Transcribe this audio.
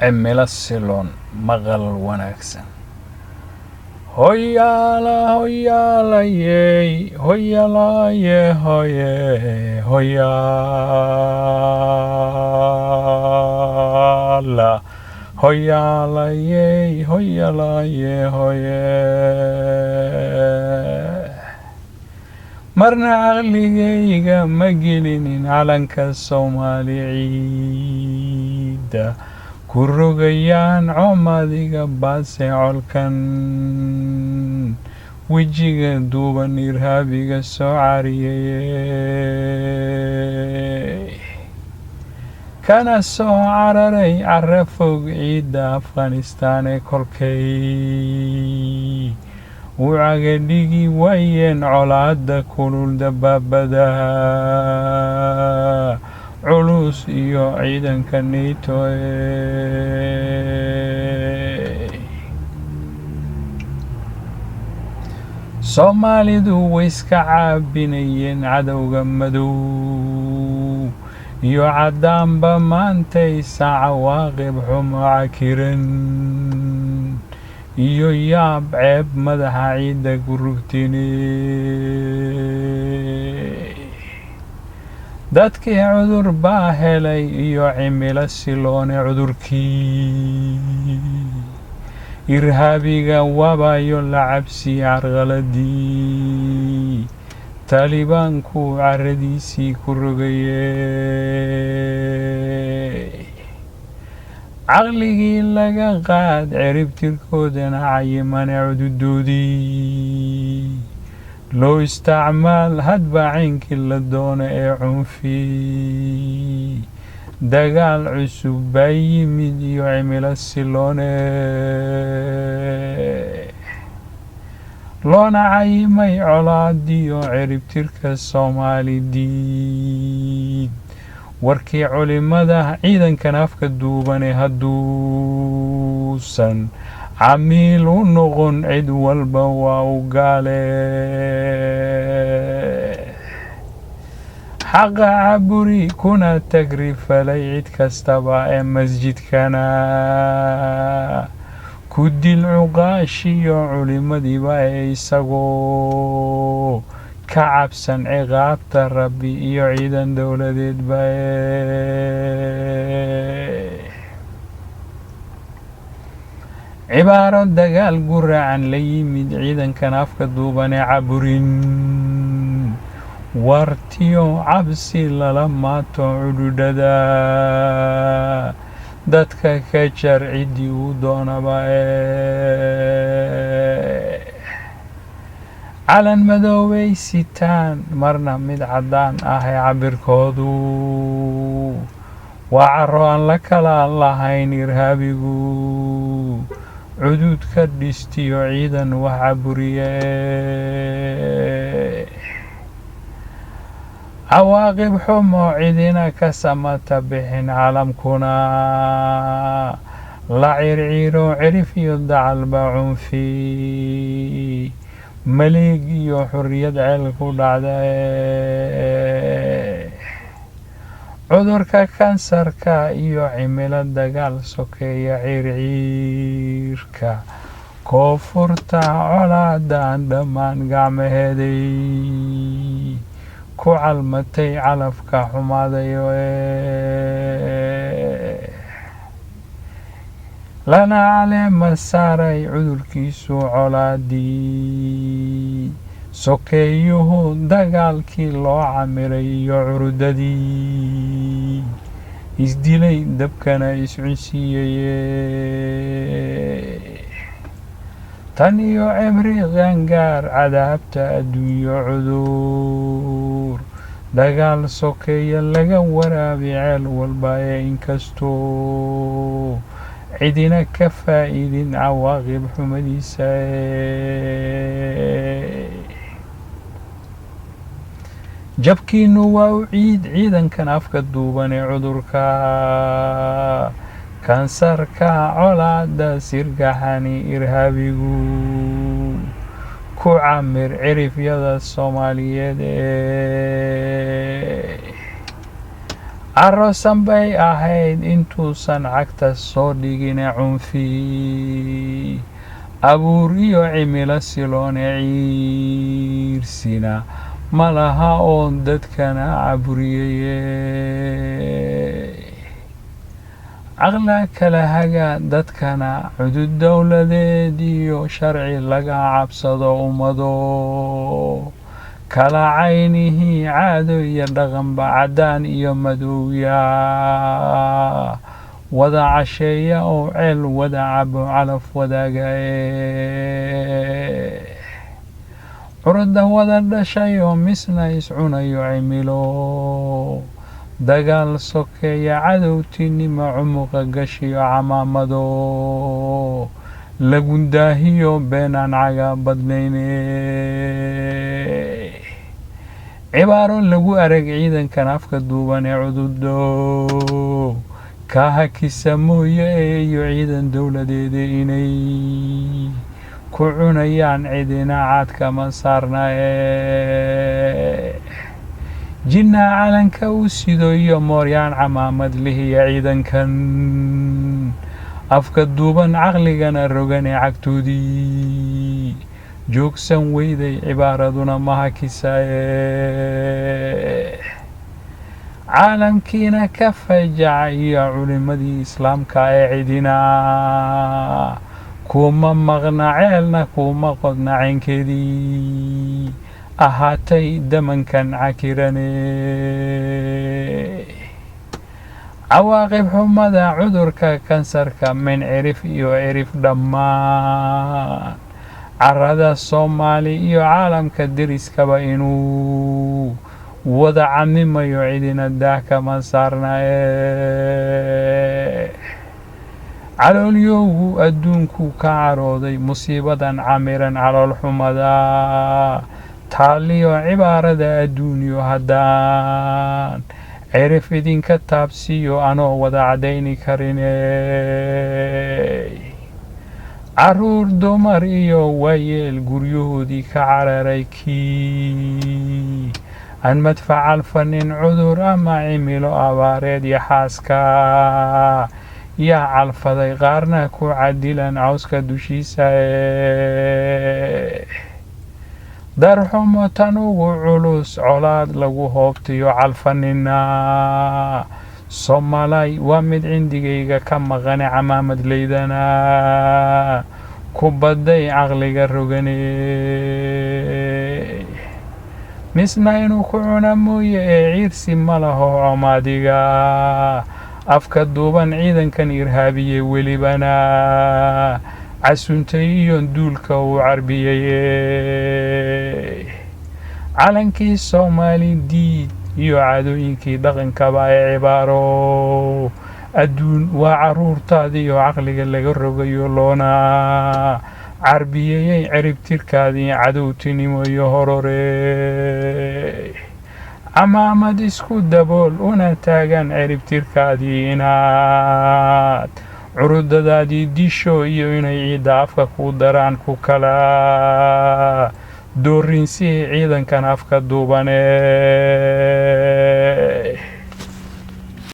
Cimilo siloon maqal wanaagsan. Hoyaala hoyaalayey, hoyaalaaye, hoye, hoyaala hoyaalayey, hoyaalaaye, hoye. Marna caqligayga ma gelinin calanka Soomaali ciidda ku rogayaan coomadiga baase colkan wejiga duuban irhaabiga soo cariyay, kana soo cararay cara fog ciidda Afghanistan ee kolkay u cagadhigi waayeen colaadda kulul, dabaabadaha culus iyo ciidanka NATO. Soomaalidu way iska caabinayeen cadowga madow iyo caddaanba, maantaysa cawaaqib xumo cakiran iyo yaab ceeb madaxa ciidda ku rugtine. Dadkii cudur baa helay iyo cimilo siloone, cudurkii irhaabiga wabayo la cabsiye carqaladii Taalibaanku caradiisii ku rogayey. Caqligii laga qaad ciribtirkoodana cayimane cududoodii loo isticmaal hadba caynkii la doono ee cunfi. Dagaal cusub baa yimid iyo cimilo siloone, loona cayimay colaadiyo ciribtirka Soomaali diid warkii culimada ciidankan afka duubane, hadduusan camiil u noqon cid walba waa u gaale. Xaqa caburi kuna tagrifalay cid kastaba ee masjidkana ku dil cuqaashiyo culimadiiba ee isagoo ka cabsan ciqaabta Rabbi iyo ciidan dowladeedba. Cibaaro dagaal guraacan la yimid ciidankan afka duuban ee caburin wartiyo cabsi lala maato cududhada dadka ka jar ciddii uu doonaba calan madoobay sitaan, marna mid caddaan ah ee cabirkoodu waa caro aan la kala lahayn. Irhaabigu cuduud ka dhistiyo ciidan wax caburiye, cawaaqib xumo cidina ka samata bixin, caalamkuna la circiiro cirif iyo dacalba cunfi maliig iyo xorriyad ceel ku dhacda. Cudurka kansarka iyo cimilo dagaal sokeeya circiirka koonfurta colaadan dhammaan gacmaheeday ku calmatay calafka xumaadayo, lana caleema saaray cudurkiisu colaadii sokeeyuhu dagaalkii loo camiray iyo curudadii isdilay dabkana iscunsiiyeye. Tan iyo cimri qaangaar cadaabta adduunyo cudur dagaal sokeeya laga waraabi ceel walba ee inkastoo cidina ka faa'iidin cawaaqib xumadiisa. Jabkiinu waa u ciid ciidankan afka duuban ee cudurka kansarka colaada sirgaxani irhaabigu ku camir cirifyada Soomaaliyeed ee Caroosan bay ahayd intuusan cagta soo dhigine cunfi abuur iyo cimilo siloone ciirsina ma laha oon dadkana caburiyeye. Caqla kala haga dadkana cudud dowladeed iyo sharci laga cabsado ummado kala caynihii caado iyo dhaqanba caddaan iyo madowya wada casheeya oo ceel wada cabo calaf wadaaga ee curada wada dhashay oo misna iscunayo cimilo dagaal sokeeya cadowtinimo cumuqa gashiyo camaamado lagundaahiyo beenaan caga badnayne. Cibaaro lagu arag ciidankan afka duuban ee cududo ka hakisa mooye ee iyo ciidan dowladeeda inay ku cunayaan cidina caad kama saarna ee jinnaa calanka u sido iyo mooryaan camaamad lihiya ciidankan afka duuban caqligana rogane cagtoodii joogsan weyday cibaaraduna ma hakisaye. Caalamkiina ka fajaca iyo culimmadii islaamka ee cidina kuma maqna ceelna kuma qodna caynkeedii ahaatay damankan cakirane. Cawaaqib xumada cudurka kansarka min cirif iyo cirif dhammaan carada Soomaali iyo caalamka deriskaba inuu wada camimayo cidina daah kama saarna ee. Caloolyowgu adduunku ka carooday musiibadan camiran calool xumada taaliyo cibaarada adduunyo haddaan cirif idinka taabsiiyo anoo wada caddayni karine. Caruur dumar iyo waayeel guryahoodii ka cararay kii aan madfac calfanin cudur ama cimilo abaareed iyo xaaska yaa calfaday qaarna ku cadilan cawska dushiisa ee. Darxumo tan ugu culus colaad lagu hoobtayo calfanina Soomaalay waa mid cindigayga ka maqane camaamad leydana ku baday caqliga rogane. Misna inuu ku cuna mooye ee ciirsi ma laho comaadiga afka duuban ciidankan irhaabiyey welibana casuntay iyo duulka uu carbiyey. Calankii Soomaali diid iyo caadooyinkii dhaqankaba ee cibaaro adduun waa caruurtaadii oo caqliga laga rogayo loona carbiyeyey ciribtirkaadii cadowtinimo iyo horore. Camaamad isku dabool una taagan ciribtirkaadii inaad curudadaadii disho iyo inay ciidda afka ku daraan ku kala doorinsihii ciidankan afka duubane.